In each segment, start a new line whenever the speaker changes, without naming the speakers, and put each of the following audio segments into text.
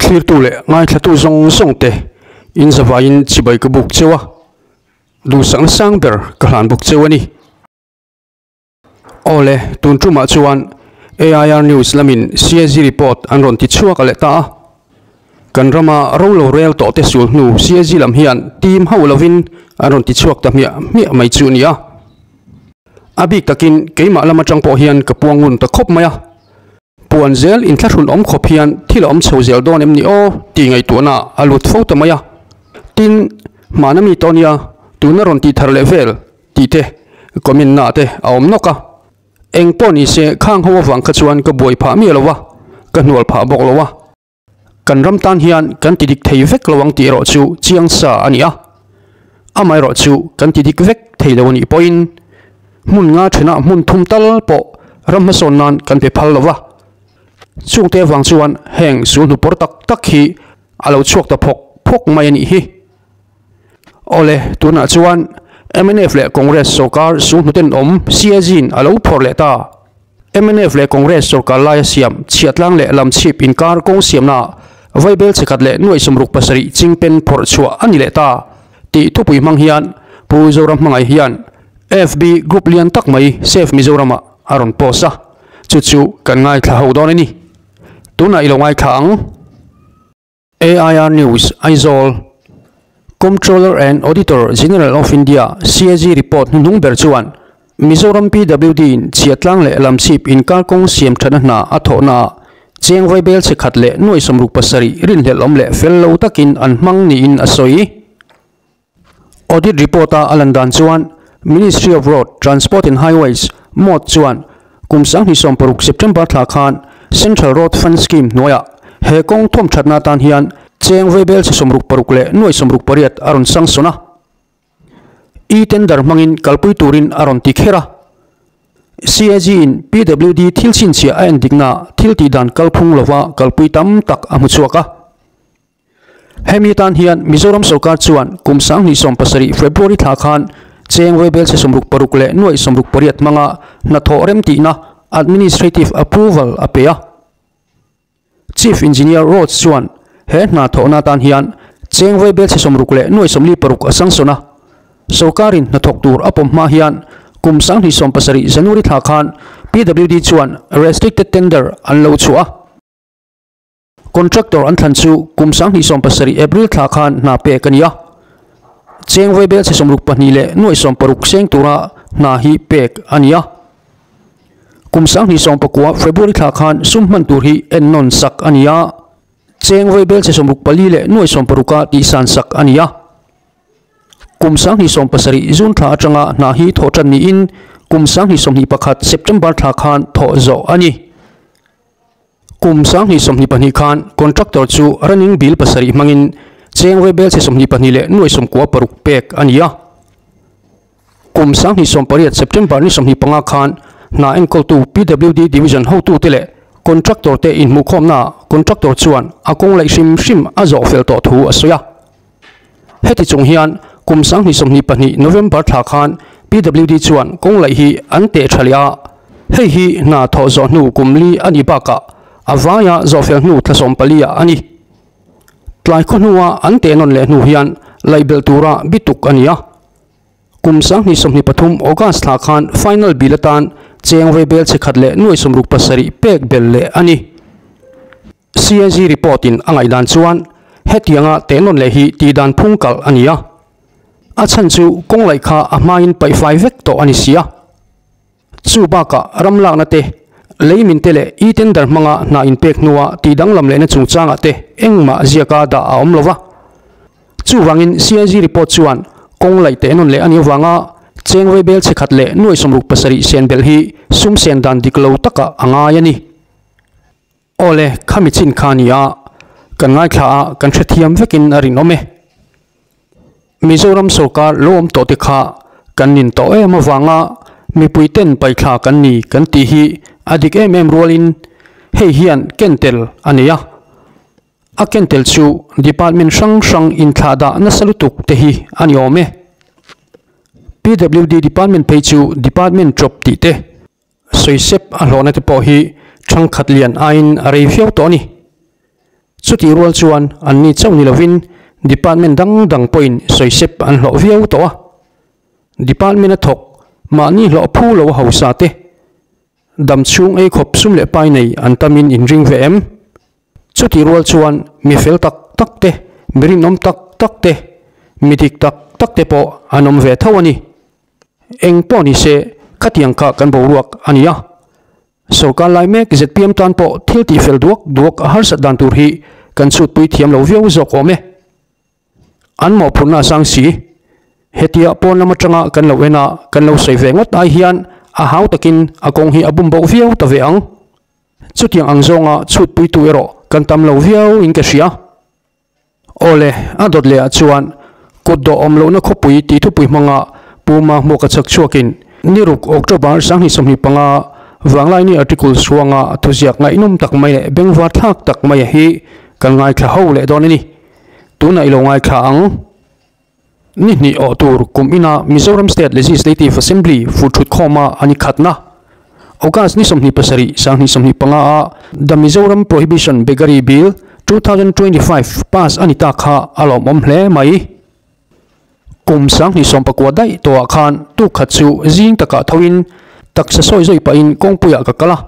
Thlirtu leh ngaithlatu zawng zawng te in zavaiin chibai ka buk cheu a, duhsakna sang ber ka hlan bawk cheu a ni. Awle, tun tumah chuan AIR News lamin CAG report an rawn ti chhuak a leh ta a. Kan rama ro lo rel tawh te sul hnu CAG lam hian team ho lovin an rawn ti chhuak ta hmiah hmiah mai chu a ni a. A bik takin keimah lam atang pawh hian ka puang ngun ta khawp mai a. Puan zel inthlahrun awm khawp hian thil a awm chho zel dawn em ni aw tih ngaihtuahna a lut fo ta mai a. Tin, hmana mi tawh nia tuna rawn tih thar leh vel tih te comment na te a awm nawk a. Eng pawh ni se khang ho avang kha chuan ka buai phah miah lo a, ka hnual phah bawk lo a. Kan ram tan hian kan ti dik thei vek lo ang tih erawh chu chiang sa a ni a. Amaherawh chu kan ti dik vek thei lo a nih pawhin hmun nga thenah hmun thum tal pawh ram hmasawn nan kan pe phal lo va. Chungte avang chuan heng sulhnu pawr tak tak hi a lo chhuak ta phawk phawk mai a nih hi. Awle, tunah chuan mnf leh Congress sorkar sulhnu tenawm CAG-in a lo phawrh leh ta. Mnf leh Congress sorkar laia siam chhiatlang leh lamchhip inkar kawng siamnaah vaibel chhekhat leh nuaih 67 chingpen phawrh chhuah a ni leh ta tih thupui hmang hian Pu Zoram Hmangaih hian FB group lian tak mai Save Mizoram-ah a rawn post a, chu chu kan ngaithla ho dawn a ni. Tunah i lo ngaithla ang. AIR News, Aizawl, Comptroller and Auditor General of India, CAG, report hnuhnung ber chuan Mizoram PWD in chhiatlang leh lamchhip inkar kawng siam thatna hna a thawhnaah cheng vaibel chhe khat leh nuai 67 rinhlelh awm leh fel lo takin an hmang niin a sawi. Audit report-a a lan dan chuan Ministry of Road, Transport and Highways, mawt, chuan kum 2016 September thla khan Central Road Fund Scheme hnuaiah he kawng thawm thatna atan hian cheng vaibel chhe 66 leh nuai 68 a rawn sangsawn a. E-tender hmangin kalpui turin a rawn ti kher a. CAG-in PWD thil chhinchhiah a endiknaah thil tihdan kalphung lova kalpui tam tak a hmu chhuak a. Hemi tan hian Mizoram sorkar chuan kum 2017 February thla khan cheng vaibel chhe 66 leh nuaih 68 hmanga hnathawh remtihna, administrative approval, a pe a. Chief Engineer Roads chuan he hna thawhna tan hian cheng vaibel chhe 60 leh nuaih 46 a sanction a. Sorkarin hnathawk tur a pawm hma hian kum 2017 January thla khan PWD chuan restricted tender an lo chhuah a. Contractor an thlan chu kum 2017 April thla khan hna pek a ni a. Cheng vaibel chhe 62 leh nuaih 60 seng tura hna hi pek a ni a. Kum 2019 February thla khan sum hman tur hi ennawn sak a ni a. Cheng vaibel chhe 64 leh nuaih 60 a tihsan sak a ni a. Kum 2017 June thla atanga hna hi thawh tan niin kum 2021 September thla khan thawh zawh a ni. Kum 2022 khan contractor chu running bill pasarih hmangin cheng vaibel chhe 22 leh nuai 96 pek a ni a. Kum 2018 September ni 25 khan hna enkawltu PWD Division hotute leh contractor te inhmuhkhawmnaah contractor chuan a kawng laih hrim hrim a zawh fel tawh thu a sawi a. Heti chung hian kum 2022 November thla khan PWD chuan kawng laih hi an teh tha leh a, hei hi hna thawh zawh hnu kum li a nih bakah a vaia zawh fel hnu thla 14 ah a ni. Tlai khaw hnua an teh nawn leh hnu hian laih belh tura bituk a ni a. Kum 2023 August thla khan final bill atan cheng vaibel chhe khat leh nuai 67 pek belh leh a ni. CAG report in a ngaihdan chuan hetianga tehnawn leh hi tihdan phung kalh a ni a. A chhan chu kawng laih kha a hmain paihfai vek tawh a ni si a. Chu bakah ram lakna te, lei min te leh e-tender hmanga hna inpek hnua tihdanglam lehna chungchangah te engmah ziaka dah a awm lo va. Chuvangin CAG report chuan kawng laih tehnawn leh a nih avanga cheng vaibel chhe khat leh nuai 67 sen belh hi sum sen dan dik lo takah a ngai a ni. Awle, khami chin kha a ni a, kan ngaithla a, kan hrethiam vekin a rinawm e. Mizoram sorkar lo awm tawh te kha kan nin tawh em avanga mipui ten paithla kan ni kan tih hi a dik em em rualin hei hian ken tel a nei a. A ken tel chu department hrang hrang inthlah dah nasa lutuk te hi a ni awm e. PWD department phei chu department chawp tih te. Sawisep a hlawhna te pawh hi thangkhat lian aiin a rei viau tawh a ni. Chutih rual chuan anni chauh ni lovin department dang dang pawhin sawisep an hlawh viau tawh a. Department a thawk mahni hlawh phu lo hausa te dam chhung ei khawp sum leh pai nei an tamin inring ve em? Chutih rual chuan mi fel tak tak te, mi rinawm tak tak te, mi dik tak tak te pawh an awm ve tho a ni. Eng pawh ni se khatiang kha kan boruak a ni a. Sorkar lai mek zpm tan pawh thil tihfel duak duak a harsat dan tur hi kan chhutpui thiam lo viau zawk awm e. An mawhphurhna a sang si. Hetia pawn lam atanga kan lo en a, kan lo sawi ve ngawt ai hian a hau takin a kawng hi a bum boh viau ta ve ang. Chutiang ang zawnga chhutpuitu erawh kan tam lo viau in ka hria. Awle, a dawt leh ah chuan kut dawh awm lohna khawpui tih thupui hmanga Pu Mahmuaka chak chhuakin ni ruk October 2025 Vanglaini article chhuanga thuziak ngaihnawm tak mai leh bengvar thlak tak mai hi kan ngaithla ho leh dawn a ni. Tunah i lo ngaithla ang. Ni hnih awh tur kum ina Mizoram State Legislative Assembly fur thut khawma a ni khatna. August ni 27, 2025 a The Mizoram Prohibition Beggary Bill, 2025 pass a ni ta kha a lawmawm hle mai. Kum 2019 daih tawhah khan tuk khat chu zing takah thoin taksa sawi zawi pahin kawngpuiah ka kal a.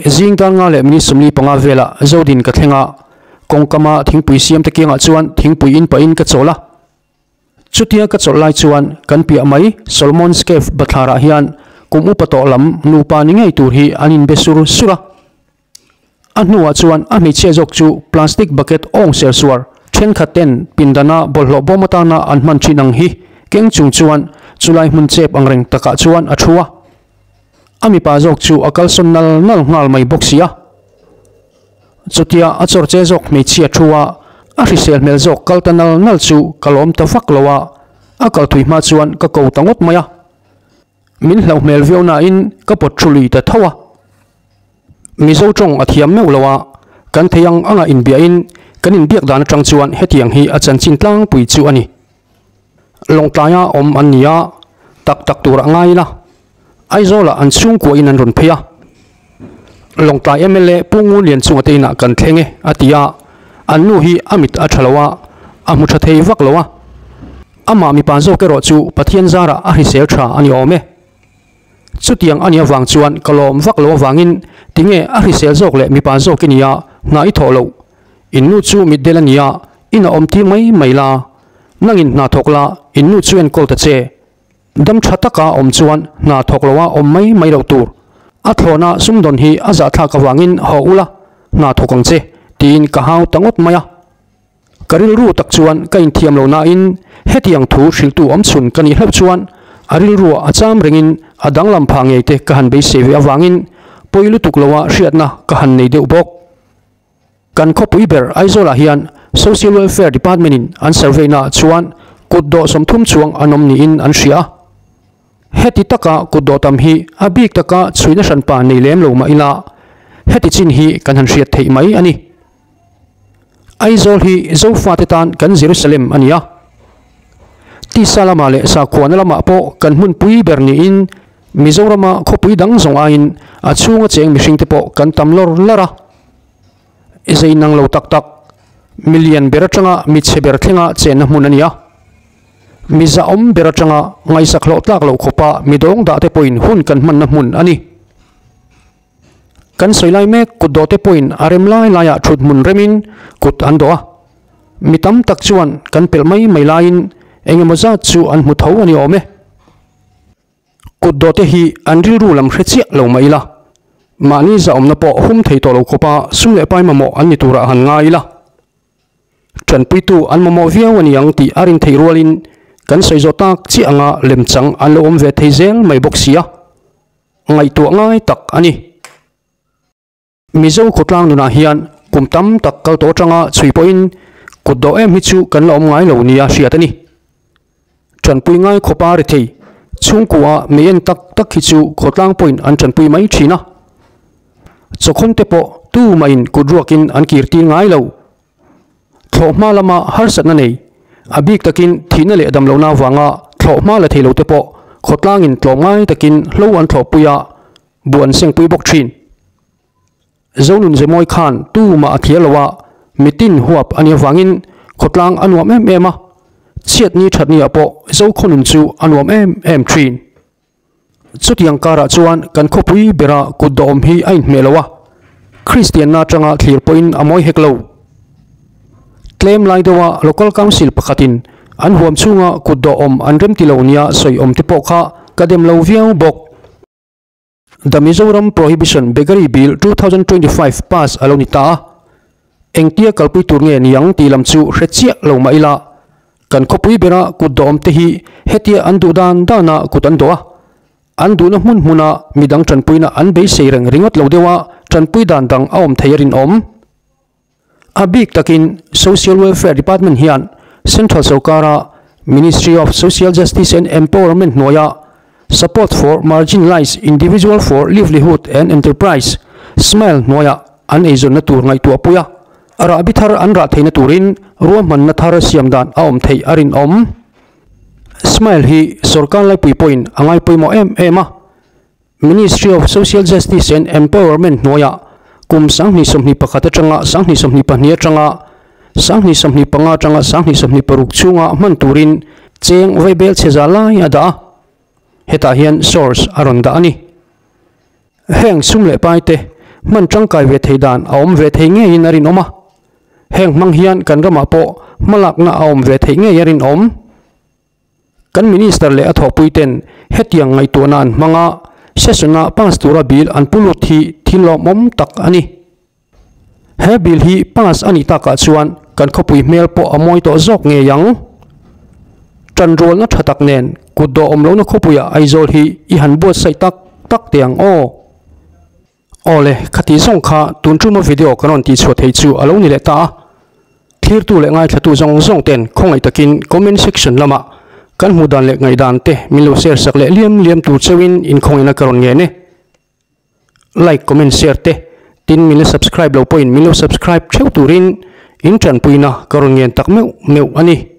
Zing dan nga leh minute 45 velah Zodin ka thleng a, kawngkama thingpui siam te kiangah chuan thingpui in pahin ka chawl a. Chutia ka chawlh lai chuan kan piah mai Solomon's Cave bathlarah hian kum upa tawh lam nupa ni ngei tur hi an inbe sur sur a. A hnuah chuan a hmeichhia zawk chu plastic bucket awng ser suar thenkhat ten pindana bawlhhlawh bawm atana an hman thin ang hi keng chung chuan chulai hmun chep angreng takah chuan a thu a. A mipa zawk chu a kalsawn nal nal nghal mai bawk si a. Chutia a chawr che zawk hmeichhia thu a, a hrisel hmel zawk kal ta nal nal chu ka lawm ta vak lo a, a kal thui hma chuan ka ko ta ngawt mai a. Min hlauh hmel viau nain ka pawt thu lui ta tho a. Mizo tawng a thiam meuh lo a, kan thei ang anga inbiahin kan inbiak dan atang chuan hetiang hi a chanchin tlangpui chu a ni. Lawngtlaia awm an ni a, tak tak tur a ngai ila. Aizawlah an chhungkuain an rawn phei a. Lawngtlai mla Pu Ngunlian chunga te inah kan thleng e, a ti a. An nu hi a mit a tha lo a, a hmu tha thei vak lo a. Amah mipa zawk erawh chu Pathian zarah a hrisel tha a ni awm e. Chutiang a nih avang chuan ka lawm vak lo avangin tinge a hrisel zawk leh mipa zawk i nia hna i thawh loh. In nu chu mitdel a nia, in a awm tir mai mai la. Nangin hna thawk la, in nu chu enkawl ta che. Dam tha taka awm chuan hna thawk loa awm mai mai loh tur. A thlawna sumdawn hi a zahthlak avangin haw ula, hna thawk ang che, tiin ka hau ta ngawt mai a. Ka rilru tak chuan ka inthiam lo nain hetiang thu hrilhtu awm chhun ka nih hlauh chuan a rilruah a cham rengin a danglam phah ngei te ka han beisei ve avangin pawi lutuk loa hriatna ka han nei deuh bawk. Kan khawpui ber Aizawlah hian Social Welfare Department in an survey naah chuan kut dawh 30 chuang an awm niin an hria a. Heti taka kut dawh tam hi a bik taka chhuina hranpa nei lem lo mah ila heti chin hi kan han hriat theih mai a ni. Aizawl hi Zofate tan kan Jerusalem a ni a. Tisa lamah leh sakhuana lamah pawh kan hmunpui ber niin Mizorama khawpui dang zawng aiin a chhunga cheng mihringte pawh kan tam lawr lar a. Zei nang lo tak tak, milian ber atanga mi chhe ber thlenga chenna hmun a ni a. Mi zahawm ber atanga ngaihsak hlawh tlak loh khawpa mi dawng dah te pawhin hun kan hmanna hmun a ni. Kan sawi lai mek kut dawh te pawhin a rem lai laiah thut hmun remin kut an dawh a. Mi tam tak chuan kan pelh mai mai laiin engemaw zat chu an hmu tho a ni awm e. Kut dawhte hi an rilru lam hre chiah lo mah ila, mahni zahawmna pawh hum thei tawh lo khawpa sum leh pai mamawh an ni turah han ngai ila. Tanpuitu an mamawh viau a ni ang tih a rin theih rualin kan sawi zawh tak chiah anga lemchang an lo awm ve thei zel mai bawk si a, ngaihtuah ngai tak a ni. Mizo khawtlang nunah hian kum tam tak kal tawh atanga chhui pawhin kut dawh em hi chu kan la awm ngai lo nia hriat a ni. Tanpui ngai khawpa ri thei chhungkua mei en tak tak hi chu khawtlang pawhin an tanpui mai thin a. Chawkhawn te pawh tu mahin kut ruakin an kir tir ngai lo. Thlawhhma lama harsatna nei, a bik takin thihna leh damlohna avanga thlawhhma la thei lo te pawh khawtlangin tlawmngai takin hlo an thlawhpui a, Bu an sengpui bawk thin. Zonun Zemawi khan tu mah a thliar lo a, Mitin huap a nih avangin khawtlang a nuam em em a, chhiatni thatni ah pawh Zokhawnun chu a nuam em em thin. Chutiang karah chuan kan khawpui bera kut dawhawm hi a inhmeh lo a, Kristianna atanga thlir pawhin a mawi hek lo. Tlem lai deuha Local Council pakhatin an huam chhunga kut dawhawm an remti lo nia sawi awm te pawh kha ka dem lo viau bawk. The Mizoram Prohibition Beggary Bill 2025 pass a lo ni ta a, engtia kalpui tur nge niang tih lam chu hre chiah lo mah ila, kan khawpui bera kut dawhawm te hi hetia an duh dan dana kut an dawh a, an duhna hmun hmuna midang tanpuina an beisei reng ringawt lo deuha tanpui dan dang a awm thei a rinawm. A bik takin Social Welfare Department hian Central sawrkara Ministry of Social Justice and Empowerment hnuaia Support for Marginalised Individual for Livelihood and Enterprise, SMILE, hnuaia an eizawnna tur ngaihtuah pui a, rahbi thar an rah theihna turin ruahmanna thar siam dan a awm theih a rinawm. SMILE hi sawrkar laipui pawhin a ngai pawimawh em em a. Ministry of Social Justice and Empowerment hnuaiah kum 2021 atanga 2022 atanga 2025 atanga 2026 chhunga hman turin cheng vaibel chhe za lai a dah a, hetah hian source a rawn dah a ni. Heng sum leh pai te hman tangkai ve thei dan a awm ve thei ngeiin a rinawm a, heng hmang hian kan ramah pawh hmalakna a awm ve theih ngei a rinawm. Kan Minister leh a thawhpuiten hetiang ngaihtuahna an hmang a, session-a pass tura bill an pu lut hi thil lawmawm tak a ni. He bill hi pass a nih takah chuan kan khawpui hmel pawh a mawi tawh zawk ngei ang. Ṭanrualna ṭha tak nen kut dawh awm lohna khawpuiah Aizawl hi i han buatsaih tak tak teh ang aw. Awle, khati zawng kha tun tuma video kan rawn tihchhuah thei chu a lo ni leh ta a. Thirtu leh ngaithlatu zawng zawng ten khawngaih takin comment section lamah kan hmuh dan leh ngaihdan te min lo share sak leh liam liam tur cheuhin inkhawngina ka rawn ngen e. Like, comment, share te tin min la subscribe lo pawhin min lo subscribe theuh turin in tanpuina ka rawn ngen tak meuh meuh a ni.